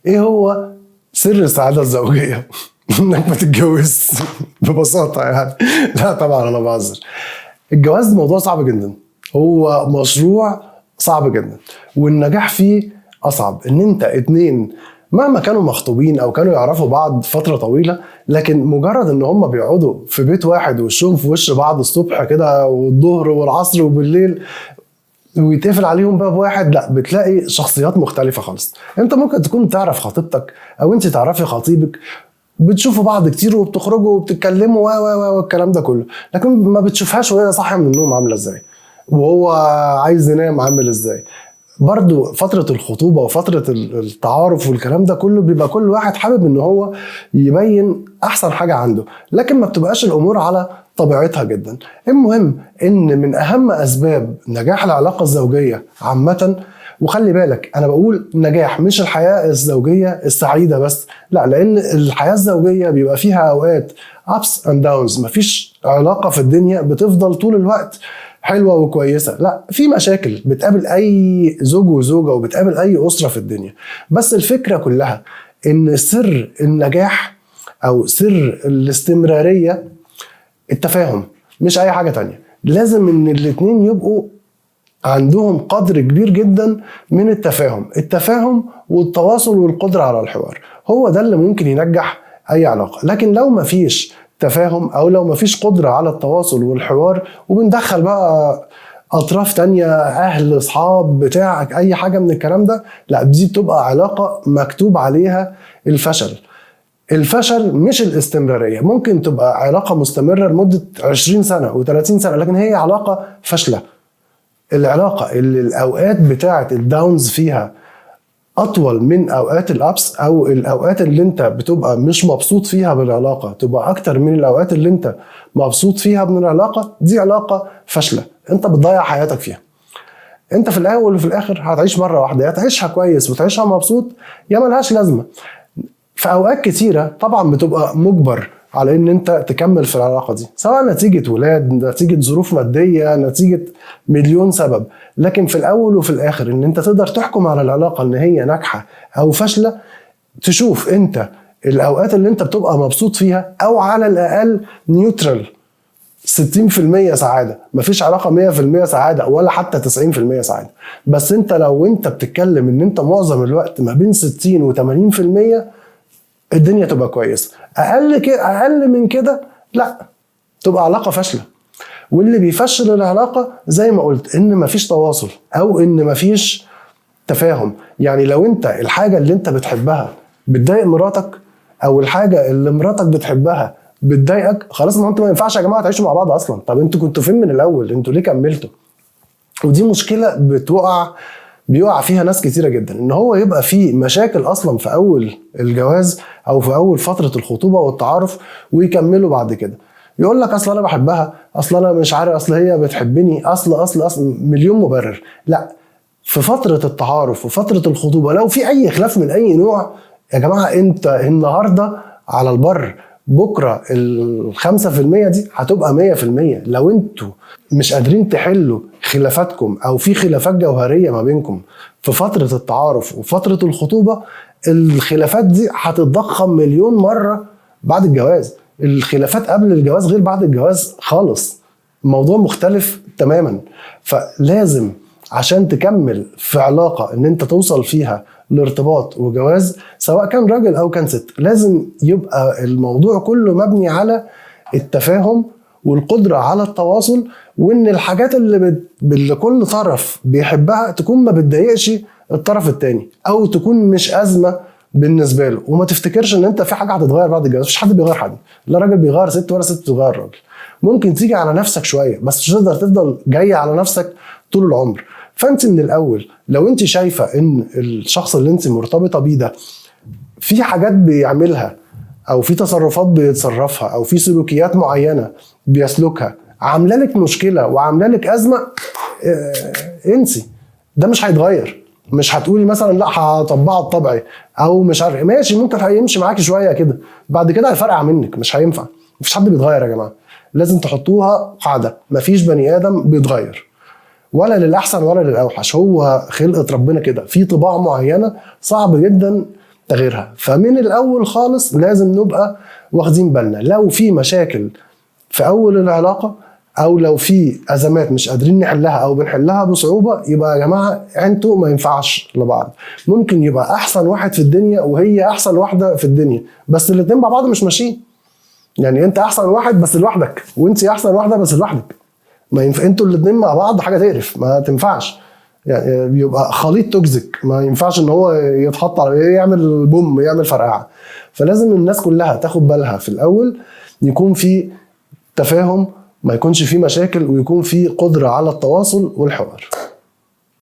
ايه هو سر السعادة الزوجية؟ انك ما تتجوزش ببساطة يعني. لا طبعا انا بهزر. الجواز موضوع صعب جدا، هو مشروع صعب جدا، والنجاح فيه اصعب. ان انت اتنين مهما كانوا مخطوبين او كانوا يعرفوا بعض فترة طويلة، لكن مجرد ان هم بيقعدوا في بيت واحد وشهم في وش بعض الصبح كده والظهر والعصر وبالليل، ويتقفل عليهم باب واحد، لا بتلاقي شخصيات مختلفة خالص. انت ممكن تكون تعرف خطيبتك او انت تعرفي خطيبك، بتشوفوا بعض كتير وبتخرجوا وبتتكلموا و و و والكلام ده كله، لكن ما بتشوفهاش وهي صاحية من النوم عاملة ازاي، وهو عايز ينام عامل ازاي. برضو فترة الخطوبة وفترة التعارف والكلام ده كله بيبقى كل واحد حابب ان هو يبين احسن حاجة عنده، لكن ما بتبقاش الامور على طبيعتها جدا. المهم ان من اهم اسباب نجاح العلاقة الزوجية عامة، وخلي بالك انا بقول نجاح مش الحياة الزوجية السعيدة بس، لا، لان الحياة الزوجية بيبقى فيها اوقات ups and downs، مفيش علاقة في الدنيا بتفضل طول الوقت حلوة وكويسة، لا في مشاكل بتقابل أي زوج وزوجة وبتقابل أي أسرة في الدنيا. بس الفكرة كلها إن سر النجاح أو سر الاستمرارية التفاهم، مش أي حاجة تانية. لازم إن الاتنين يبقوا عندهم قدر كبير جدا من التفاهم، التفاهم والتواصل والقدرة على الحوار، هو ده اللي ممكن ينجح أي علاقة. لكن لو مفيش تفاهم أو لو مفيش قدرة على التواصل والحوار، وبندخل بقى أطراف تانية، أهل، أصحاب، بتاع أي حاجة من الكلام ده، لا دي بتبقى علاقة مكتوب عليها الفشل. الفشل مش الاستمرارية. ممكن تبقى علاقة مستمرة لمدة 20 سنة و30 سنة، لكن هي علاقة فاشلة. العلاقة اللي الأوقات بتاعة ال downs فيها أطول من أوقات ال ups، أو الأوقات اللي أنت بتبقى مش مبسوط فيها بالعلاقة تبقى أكتر من الأوقات اللي أنت مبسوط فيها من العلاقة، دي علاقة فاشلة، أنت بتضيع حياتك فيها. أنت في الأول وفي الآخر هتعيش مرة واحدة، يا تعيشها كويس وتعيشها مبسوط، يا ملهاش لازمة. في أوقات كتيرة طبعا بتبقى مجبر على ان انت تكمل في العلاقة دي، سواء نتيجة ولاد، نتيجة ظروف مادية، نتيجة مليون سبب، لكن في الاول وفي الاخر ان انت تقدر تحكم على العلاقة ان هي ناجحة او فاشلة، تشوف انت الاوقات اللي انت بتبقى مبسوط فيها، او على الاقل neutral 60% سعادة. مفيش علاقة 100% سعادة ولا حتى 90% سعادة، بس انت لو انت بتتكلم ان انت معظم الوقت ما بين 60 و 80% الدنيا تبقى كويسة. اقل من كده لا، تبقى علاقة فاشلة. واللي بيفشل العلاقة زي ما قلت ان مفيش تواصل او ان مفيش تفاهم. يعني لو انت الحاجة اللي انت بتحبها بتضايق مراتك، او الحاجة اللي مراتك بتحبها بتضايقك، خلاص ما انتوا ما ينفعش يا جماعة تعيشوا مع بعض اصلا. طب انتوا كنتوا فين من الاول؟ انتوا ليه كملتوا؟ ودي مشكلة بيقع فيها ناس كتيرة جدا، ان هو يبقى فيه مشاكل اصلا في اول الجواز او في اول فترة الخطوبة والتعارف، ويكملوا بعد كده يقول لك اصل انا بحبها، اصل انا مش عارف، اصل هي بتحبني، اصل اصل اصل، مليون مبرر. لا، في فترة التعارف وفترة الخطوبة لو في اي خلاف من اي نوع يا جماعة، انت النهاردة على البر، بكرة 5% دي هتبقى 100%. لو انتوا مش قادرين تحلوا خلافاتكم او في خلافات جوهرية ما بينكم في فترة التعارف وفترة الخطوبة، الخلافات دي هتتضخم مليون مرة بعد الجواز. الخلافات قبل الجواز غير بعد الجواز خالص، الموضوع مختلف تماما. فلازم عشان تكمل في علاقة ان انت توصل فيها لارتباط وجواز، سواء كان راجل او كان ست، لازم يبقى الموضوع كله مبني على التفاهم والقدرة على التواصل، وان الحاجات اللي كل طرف بيحبها تكون ما بتضايقش الطرف التاني، او تكون مش أزمة بالنسبة له. وما تفتكرش ان انت في حاجة هتتغير بعد الجواز، مفيش حد بيغير حد، لا راجل بيغير ست ولا ست بتغير راجل. ممكن تيجي على نفسك شوية، بس مش هتقدر تفضل جاي على نفسك طول العمر. فانت من الاول لو انت شايفة ان الشخص اللي انت مرتبطة بيه ده في حاجات بيعملها او في تصرفات بيتصرفها او في سلوكيات معينة بيسلكها عاملة لك مشكلة وعاملة لك أزمة، انسي، ده مش هيتغير. مش هتقولي مثلا لا هطبعه الطبعي او مش عارف، ماشي ممكن هيمشي معاكي شوية كده، بعد كده هيفرقع منك، مش هينفع. مفيش حد بيتغير يا جماعة، لازم تحطوها قاعدة، مفيش بني آدم بيتغير ولا للأحسن ولا للأوحش، هو خلقة ربنا كده، في طباع معينة صعب جدا تغييرها. فمن الاول خالص لازم نبقى واخدين بالنا لو في مشاكل في اول العلاقة، او لو في ازمات مش قادرين نحلها او بنحلها بصعوبة، يبقى يا جماعة انتوا ما ينفعش لبعض. ممكن يبقى احسن واحد في الدنيا وهي احسن واحدة في الدنيا، بس الاتنين مع بعض مش ماشيين. يعني انت احسن واحد بس لوحدك، وانت احسن واحدة بس لوحدك، ما ينفع انتوا الاتنين مع بعض، حاجة تقرف، ما تنفعش. يعني بيبقى خليط toxic، ما ينفعش ان هو يتحط على يعمل boom، يعمل فرقعه. فلازم الناس كلها تاخد بالها في الاول، يكون في تفاهم، ما يكونش في مشاكل، ويكون في قدره على التواصل والحوار.